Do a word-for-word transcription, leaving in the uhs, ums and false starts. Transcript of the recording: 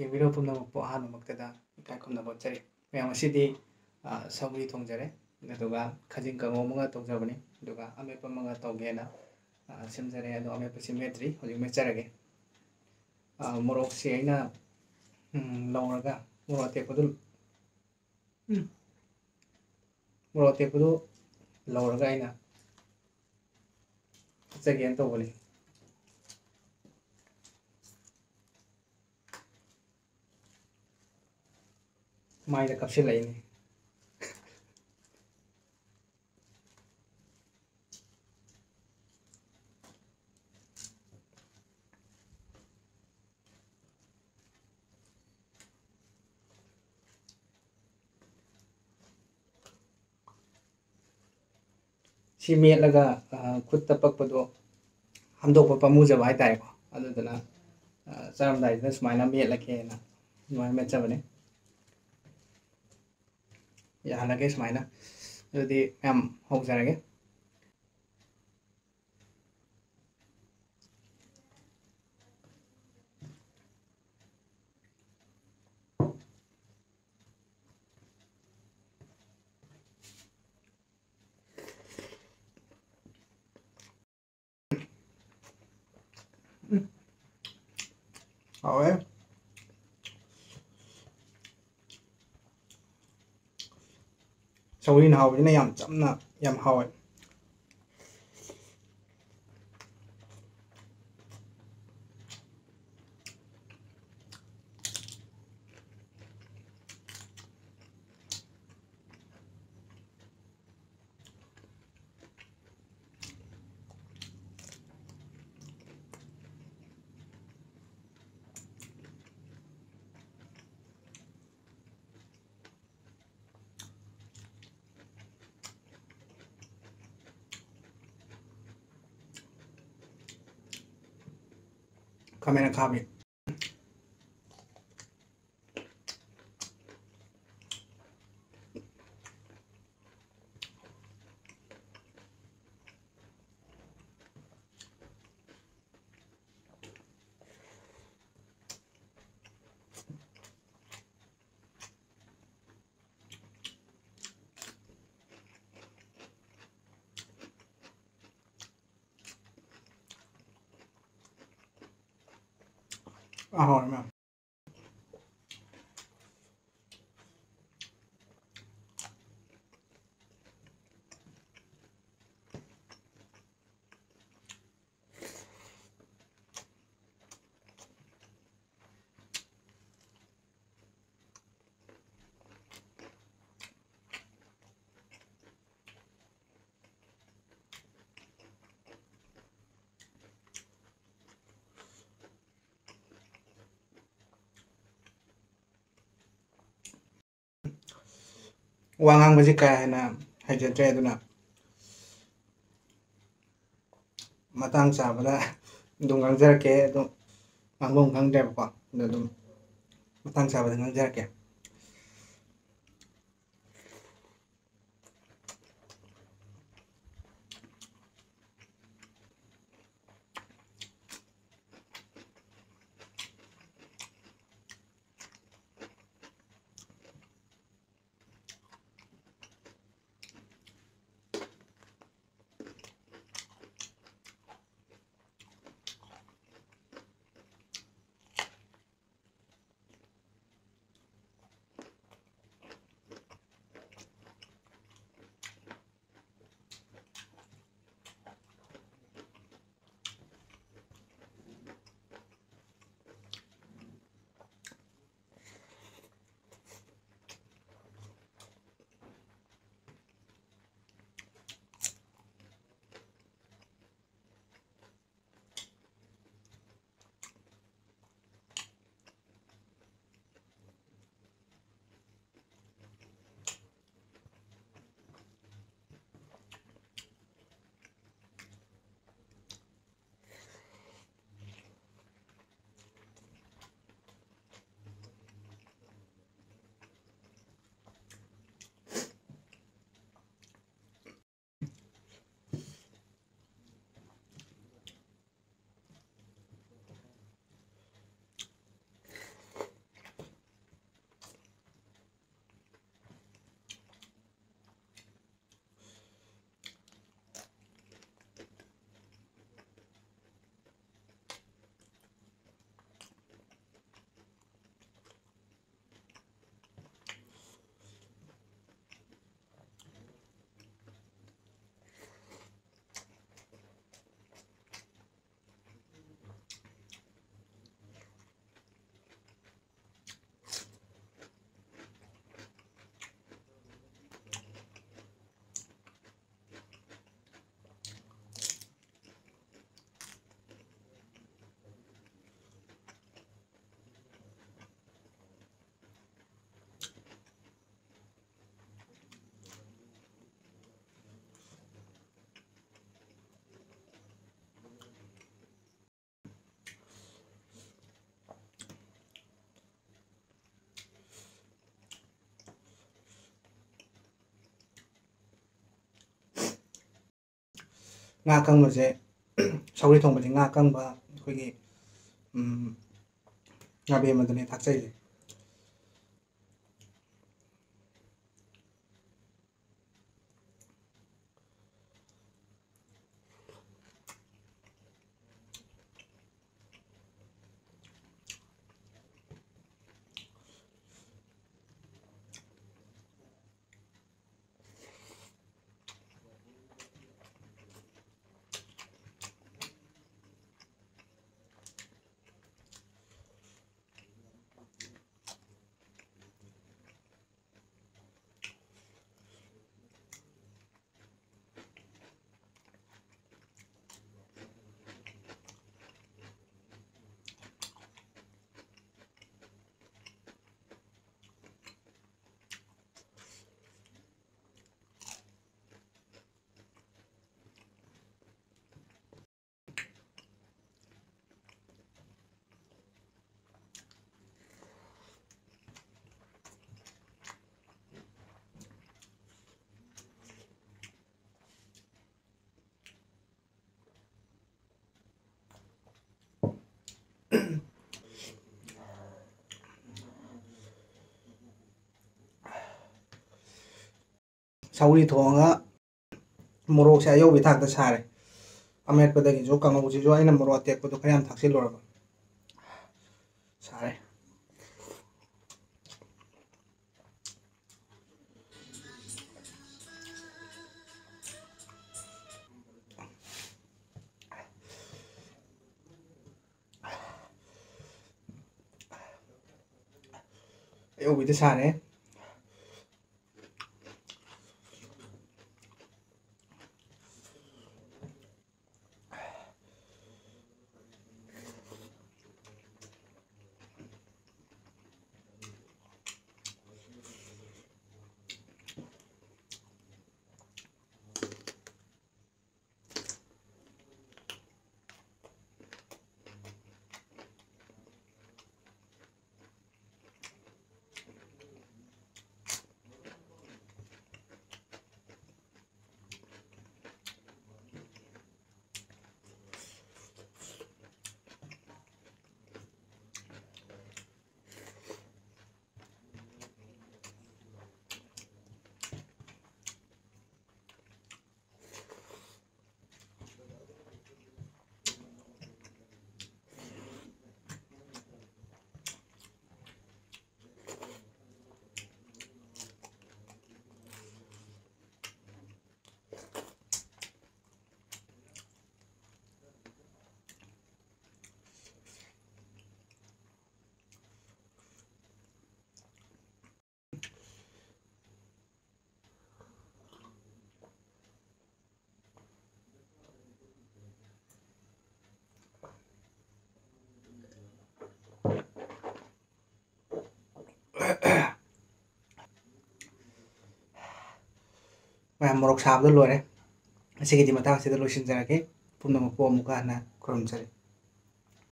ꯌꯦꯡꯕꯤꯔꯕ ꯄꯨꯝꯅꯃꯛꯄꯨ ꯑꯍꯥꯟꯕꯃꯛꯇꯗ ꯏꯀꯥꯏ ꯈꯨꯝꯅꯕ ꯎꯠꯆꯔꯤ꯫ ꯃꯌꯥꯝ, ꯉꯁꯤꯗꯤ, ꯑ, ꯁꯧꯒ꯭ꯔꯤ ꯊꯣꯡꯖꯔꯦ, ꯑꯗꯨꯒ ꯈꯥꯖꯤꯡ ꯀꯥꯡꯉꯧ ꯑꯃꯒ ꯇꯧꯖꯕꯅꯤ, ꯑꯗꯨꯒ ꯑꯃꯦꯠꯄ ꯑꯃꯒ ꯇꯧꯒꯦꯅ, ꯑ, ꯁꯦꯝꯖꯔꯦ꯫ ꯑꯗꯣ ꯑꯃꯦꯠꯄꯁꯤ ꯃꯦꯠꯇ꯭ꯔꯤ, ꯍꯧꯖꯤꯛ ꯃꯦꯠꯆꯔꯒꯦ꯫ ꯑ, ꯃꯣꯔꯣꯛꯁꯤ ꯑꯩꯅ, ꯎꯝ, ꯂꯧꯔꯒ, ꯃꯣꯔꯣꯛ ꯑꯇꯦꯛꯄꯗꯨ, ꯎꯝ, ꯃꯣꯔꯣꯛ ꯑꯇꯦꯛꯄꯗꯨ ꯂꯧꯔꯒ ꯑꯩꯅ ꯍꯥꯞꯆꯒꯦꯅ ꯇꯧꯕꯅꯤ꯫ ꯃꯥꯏꯗ ꯀꯥꯞꯁꯤꯜꯂꯛꯏꯅꯦ꯫ ꯁꯤ ꯃꯦꯠꯂꯒ, ꯑ, ꯈꯨꯠꯇ ꯄꯛꯄꯗꯣ ꯍꯥꯝꯗꯣꯛꯄ ꯄꯥꯝꯃꯨꯖꯕ ꯍꯥꯏꯇꯥꯔꯦꯀꯣ꯫ ꯑꯗꯨꯗꯨꯅ, ꯑ, ꯆꯥꯔꯝꯗꯥꯏꯗ ꯁꯨꯃꯥꯏꯅ ꯃꯦꯠꯂꯒꯦꯅ ꯑꯗꯨꯃꯥꯏꯅ ꯃꯦꯠꯆꯕꯅꯦ꯫ ꯌꯥꯍꯜꯂꯒꯦ ꯁꯨꯃꯥꯏꯅ꯫ ꯑꯗꯨꯗꯤ ꯃꯌꯥꯝ ꯍꯧꯖꯔꯒꯦ꯫ ꯎꯝ꯫ ꯍꯥꯎꯋꯦ꯫ ꯁꯧꯒ꯭ꯔꯤꯅ ꯍꯥꯎꯕꯁꯤꯅ ꯌꯥꯝ ꯆꯝꯅ ꯌꯥꯝ ꯍꯥꯎꯋꯦ꯫ ꯈꯥꯃꯦꯟ ꯑꯈꯥꯕꯤ꯫ ꯑꯍꯣꯏ, ꯃꯌꯥꯝ꯫ ꯋꯥ ꯉꯥꯡꯕꯁꯤ ꯀꯥ ꯍꯦꯟꯅ ꯍꯩꯖꯗ꯭ꯔꯦ, ꯑꯗꯨꯅ ꯃꯇꯥꯡ ꯆꯥꯕꯗ ꯑꯗꯨꯝ ꯉꯥꯡꯖꯔꯛꯀꯦ꯫ ꯑꯗꯨꯝ ꯉꯥꯡꯐꯝ ꯈꯪꯗ꯭ꯔꯦꯕꯀꯣ, ꯑꯗꯣ ꯑꯗꯨꯝ ꯃꯇꯥꯡ ꯆꯥꯕꯗ ꯉꯥꯡꯖꯔꯛꯀꯦ꯫ ꯉꯥ ꯑꯀꯪꯕꯁꯦ, ꯁꯧꯒ꯭ꯔꯤ ꯊꯣꯡꯕꯁꯦ ꯉꯥ ꯑꯀꯪꯕ ꯑꯩꯈꯣꯏꯒꯤ, ꯎꯝ, ꯉꯥꯕꯦꯝꯃꯗꯨꯅꯦ ꯊꯥꯛꯆꯩꯁꯦ꯫ ꯁꯧꯒ꯭ꯔꯤ ꯊꯣꯡꯉꯒ ꯃꯣꯔꯣꯛꯁꯦ ꯑꯌꯧꯕꯒꯤ ꯊꯥꯛꯇ ꯁꯥꯔꯦ꯫ ꯑꯃꯦꯠꯄꯗꯒꯤꯁꯨ, ꯀꯥꯡꯉꯧꯁꯤꯁꯨ ꯑꯩꯅ ꯃꯣꯔꯣꯛ ꯑꯇꯦꯛꯄꯗꯣ ꯈꯔ ꯌꯥꯝ ꯊꯥꯛꯆꯤꯜꯂꯨꯔꯕ꯫ ꯁꯥꯔꯦ꯫ ꯑꯌꯧꯕꯤꯗ ꯁꯥꯔꯦ꯫ ꯃꯣꯔꯣꯛ ꯁꯥꯕꯗꯣ ꯂꯣꯏꯔꯦ꯫ ꯉꯁꯤꯒꯤꯗꯤ ꯃꯇꯥꯡꯁꯤꯗ ꯂꯣꯏꯁꯤꯟꯖꯔꯒꯦ꯫ ꯄꯨꯝꯅꯃꯛꯄꯨ ꯑꯃꯨꯛꯀ ꯍꯟꯅ ꯈꯨꯔꯨꯝꯖꯔꯤ꯫